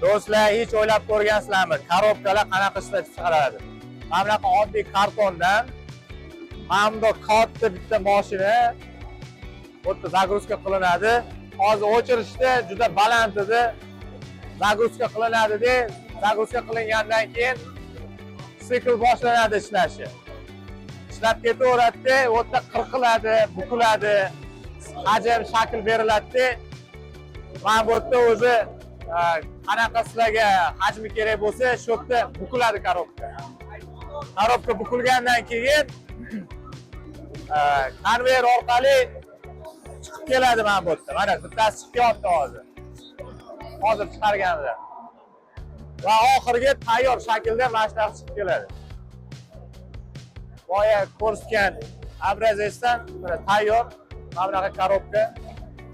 Do'stlar, hech o'ylab ko'rgansizlarmi, коробка lar qanaqa ishlab chiqaradi? Mana bunaqa oddiy kartondan mana bundoq katta bitta mashina bu yerda загрузка qilinadi. Hozir o'chirishda juda baland edi. Загрузка qilinadida, загрузка qilingandan keyin sikl boshlanadi ishlashi. Ishlab ketaveradida, u yerda qirqiladi, bukiladi, hajm, shakl beriladida. Mana bu yerda o'zi qanaqa sizlarga hajmi kerak bo'lsa, shu yerda bukiladi коробка. Коробка bukilgandan keyin konveyer orqali chiqib keladi mana bu yerda. Mana bittasi chiqib kelyapti hozir. Hozir chiqarganlar. Va oxirgi tayyor shaklda mana shunaqa chiqib keladi. Boya ko'rsatgan образец dan mana tayyor mana bunaqa коробка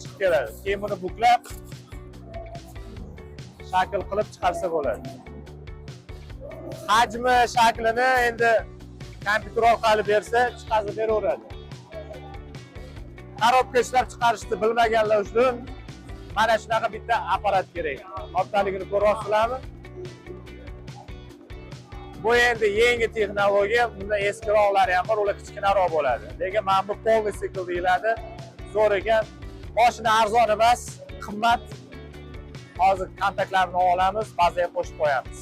chiqib keladi. Keyin buni buklab, shakl qilib chiqarsa bo'ladi. Hajmi, shaklini endi kompyuter orqali bersa, chiqarib beraveradi. Коробка ishlab chiqarishni bilmaganlar uchun mana shunaqa bitta apparat kerak. Kattaligini ko'ryapsizlarmi? Bu endi yangi texnologiya, bundan eskiroqlari ham bor, ular kichkinaroq bo'ladi. Lekin mana bu полный sikl deyiladi. Zo'r ekan. Mashina arzon emas, qimmat. Hozir kontaktlarni olamiz, bazaga qo'shib qo'yamiz.